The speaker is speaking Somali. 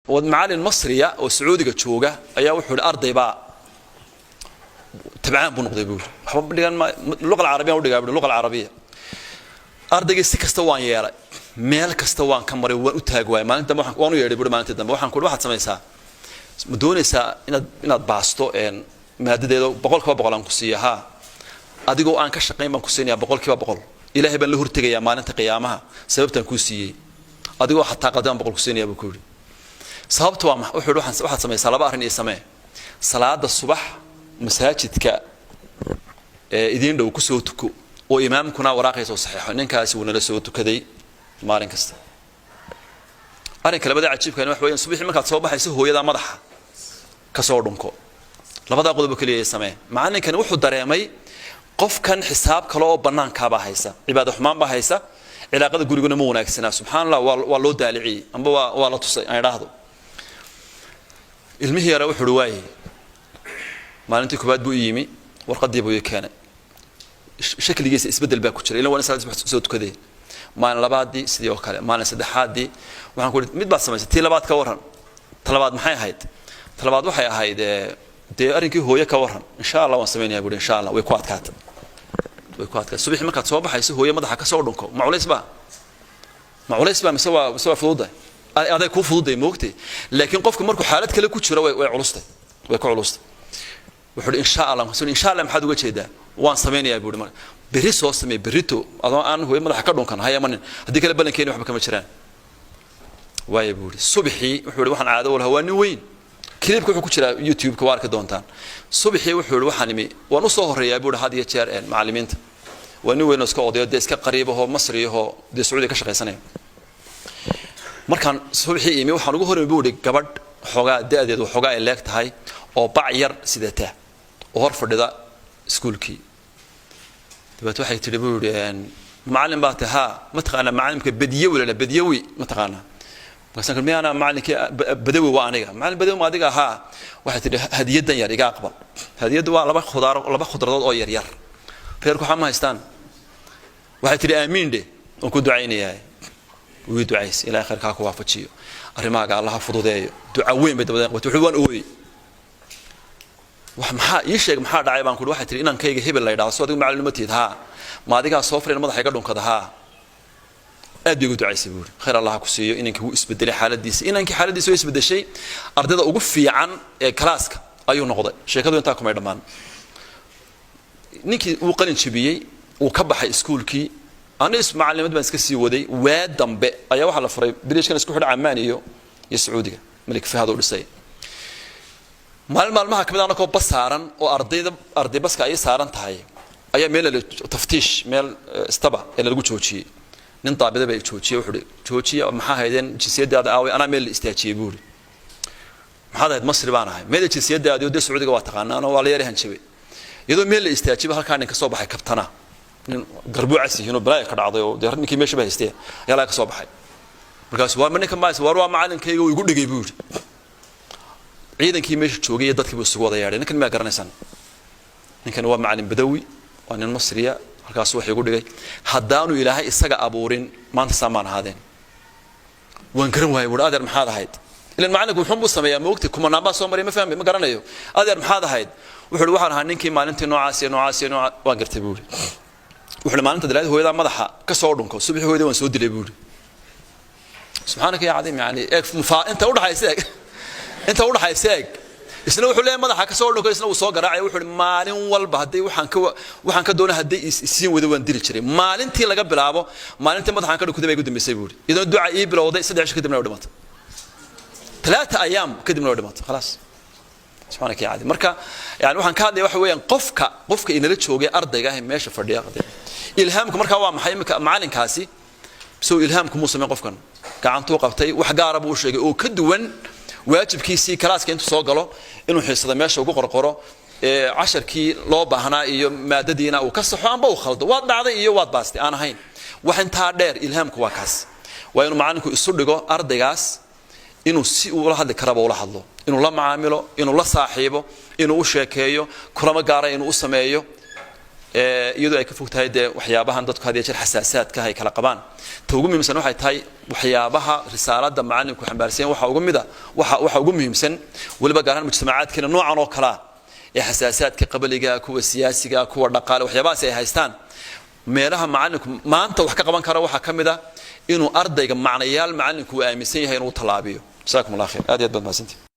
Macallin Masriya oo Sacuudiga jooga ayaa wuxuu yidhi arday baa tabcaan buu noqday buuri, waxba dhigan ma luqa alcarabiya u dhigaa buuri, luqa alcarabiya. Ardaygii si kasta waan yeelay, meel kasta waan ka maray, waan u taag waayay. Maalin dambe waan u yeedhay buuri. Maalintii dambe waxaan ku uhi, waxaad samaysaa, ma doonaysaa inaad baasto maadadeeda 100% aan ku siiya? Haa, adigoo aan ka shaqayn baan ku siinayaa 100%. Ilaahay baan la hortegayaa maalinta qiyaamaha sababtaan kuu siiyey. Adigoo xataa qaldaan 100 ku siinaya, buu ku yidhi. Sababta waa wuxuu yidhi, waxaad samaysaa laba arrin ii samee: salaada subax masaajidka ee idiin dhow ku soo tuko oo imaamkuna waraaqaysa oo saxeexo ninkaasi wuu nala soo tukaday maalin kasta. Arrinka labada cajiibkani waxa weeyaan, subaxii markaad soo baxayso hooyadaa madaxa ka soo dhunko. Labadaa qodob oo keliya samee. Macallinkani wuxuu dareemay qofkan xisaab kale oo bannaankaabaa haysa, cibaado xumaan baa haysa, cilaaqada guriguna ma wanaagsanaa. Subxaan Allah, waa loo daaliciyey amba waa la tusay aan idhaahdo. Ilmihii yara wuxuu uhi waayey. Maalintii koowaad buu i yimi, warqaddii buu ii keenay, shakligiisa isbeddel baa ku jira, ilan waa in salaad subax soo tukadee. Maalin labaadii sidii oo kale, maalin saddexaadii waxaan ku ihi, mid baad samaysay, tii labaad ka warran? Ta labaad maxay ahayd? Ta labaad waxay ahayd dee arrinkii hooye ka warran. Insha Allah waan samaynayaa buuri, insha Allah. Way ku adkaatay, way ku adkaatay. Subaxii markaad soo baxayso hooye madaxa ka soo dhunko, ma culays baa? Ma culays baa mise waa fududahay? Aday kuu fududay moogtay, laakiin qofku markuu xaalad kale ku jiro way culustay, way ku culustay. Wuxuu uhi insha Allah. Insha Allah maxaad uga jeedaa? Waan samaynayaa buuri. Marka berri soo samee, berrito adoo aan hooye madaxa ka dhunkan hayamanin, haddii kale ballankeeni waxba kama jiraan. Waaya, buu yidhi. Subaxii wuxuu yidhi waxaan caado u lahaa, waa nin weyn, clipka wuxuu ku jiraa YouTube-ka, waa arki doontaan. Subaxii wuxuu yidhi waxaan imi, waan u soo horreeyaa buu yidhi had iyo jeer macallimiinta. Waa nin weyn oo iska odayo, dee iska qariibahoo Masriyahoo dee Sacuudiga ka shaqaysanaya. Markaan subaxii imi waxaan ugu horreyay, buu yidhi, gabadh xoogaa da'deedu xoogaa ay leeg tahay oo bac yar sidata oo hor fadhida iskuulkii. Dabeet waxay tidhi, buu yidhi, macallin baa tahay? Haa. Ma taqaanaa macallimka Badiyawi la Badiyawi ma taqaanaa? Markaasaan miyaana macallinkii Badawi? Waa aniga macallin Badawi, ma adiga? Haa. Waxay tidhi, hadiyaddan yar iga aqbal. Hadiyaddu waa laba khudaar, laba khudradood oo yar yar, reerku waxaa ma haystaan. Waxay tidhi, aamiin dhe, waan ku ducaynayaa. Wii ducays, Ilahay khayrkaa ku waafajiyo, arrimahaaga Allaha fududeeyo. Duca weyn bay dabadeen qabatay. Wuxuu waan ooyey. Wax maxaa ii sheeg, maxaa dhacay, baan kuhi. Waxay tihi, inankayga hebel la yidhahdo, soo adigu macallin ma tihid? Haa. Ma adigaa soo fariin madaxa iga dhunkada? Haa. Aad bay ugu ducaysay, buuri, khayr Allah ku siiyo. Inankii wuu isbedelay xaaladiisa, inankii xaaladiisa way isbedeshay, ardayda ugu fiican ee kalaaska ayuu noqday. Sheekadu intaa kumay dhammaan. Ninkii wuu qalin jabiyey, wuu ka baxay iskuulkii. Ani macallimad baan iska sii waday. Waa dambe ayaa waxaa la furay bridgekan isku xidha Camaan iyo Sacuudiga, Malik Fahad oo dhisay. Maalin maalmaha kamid anakoo bas saaran oo ardayda arday baska ay saaran tahay ayaa meel la taftiish, meel istaba ee lagu joojiyey. Nin daabida baa joojiyey. Wuxuu uhi, joojiya, maxaa haydeen? Jinsiyadaada aaway? Anaa meel la istaajiyey, buu ihi. Maxaad ahayd? Masri baan ahay. Meela jinsiyadaadi? Oo dee Sacuudiga waa taqaanaan oo waa la yara hanjabay. Iyadoo meel la istaajiyba halkaa nin ka soo baxay, kabtana, nin garbuucas yihiin oo balaaya ka dhacday oo dee ninkii meesha ba haystee ayaa laga ka soo baxay. Markaasu waa ma ninkan maas war waa macalinkayga, uu igu dhigay, buu yidhi. Ciidankii meesha joogay iyo dadkii buu isugu wada yeedhay. Ninkan miyaa garanaysaan? Ninkani waa macalin Badawi, waa nin Masriya, halkaasu wax igu dhigay. Haddaanu Ilaahay isaga abuurin maanta saa maan ahaadeen. Waan garan waayay, buuri. Adeer, maxaad ahayd? Ilan macallinku wuxuun buu sameeyaa maogtay, kumanaan baa soo maray, ma fahmay, ma garanayo. Adeer, maxaad ahayd? Wuxuu uhi, waxaan ahaa ninkii maalintii noocaas iyo noocaas iyo nooca. Waan gartay, buu yidhi. Wuxuu uhi, maalinta dalaad hooyadaa madaxa ka soo dhunko, subaxii hooyada waan soo dilay, buu yidhi. Subxaanaka ya cadiim. Yani eeg inta udhaxaysa, eeg inta udhaxaysa, eeg. Isna wuxuu leeyahay madaxa ka soo dhunko, isna wuu soo garaacay. Wuxuu uhi, maalin walba hadday waxaan ka doona hadday isiin wada waan dili jiray. Maalintii laga bilaabo maalintii madaxaan ka dhunkaday baa igu dambaysay, buu yidhi. Iyadoo duca ii bilowday, 3 cisho kadibna way dhimatay, 3 ayaam kadibna way dhimatay, khalaas. Subxaanaka ya cadiim. Marka yani waxaan ka hadlaya waxa weeyaan qofka inala joogay ardayga ah ee meesha fadhiya, ilhaamku markaa waa maxay? Imika macallinkaasi sow ilhaamku muu sameyn? Qofkan gacantuu qabtay, wax gaara buu u sheegay oo ka duwan waajibkiisii kalaaska intuu soo galo inuu xiisada meesha ugu qorqoro, ee casharkii loo baahnaa iyo maadadiina uu ka saxo amba uu khaldo, waad dhacday iyo waad baastay aan ahayn. Wax intaa dheer ilhaamku waa kaas. Waa inuu macallinku isu dhigo ardaygaas, inuu si uu ula hadli karaba ula hadlo, inuu la macaamilo, inuu la saaxiibo, inuu u sheekeeyo, kulamo gaara inuu u sameeyo. Iyadoo ay ka fog tahay dee waxyaabahan dadku had iyo jeer xasaasaadka ay kala qabaan, ta ugu muhiimsan waxay tahay waxyaabaha risaalada macalinku xambaarsan waxa ugu mida, waxa ugu muhiimsan weliba gaar ahaan mujtamacaadkeena noocan oo kalaa ee xasaasaadka qabaliga, kuwa siyaasiga, kuwa dhaqaale, waxyaabahaasi ay haystaan, meelaha macalinku maanta wax ka qaban kara waxaa ka mid a inuu ardayga macnayaal macalinku uu aaminsan yahay inuu tallaabiyo. Jazakum Allah khayr, aad iyo aad baad mahadsantihi.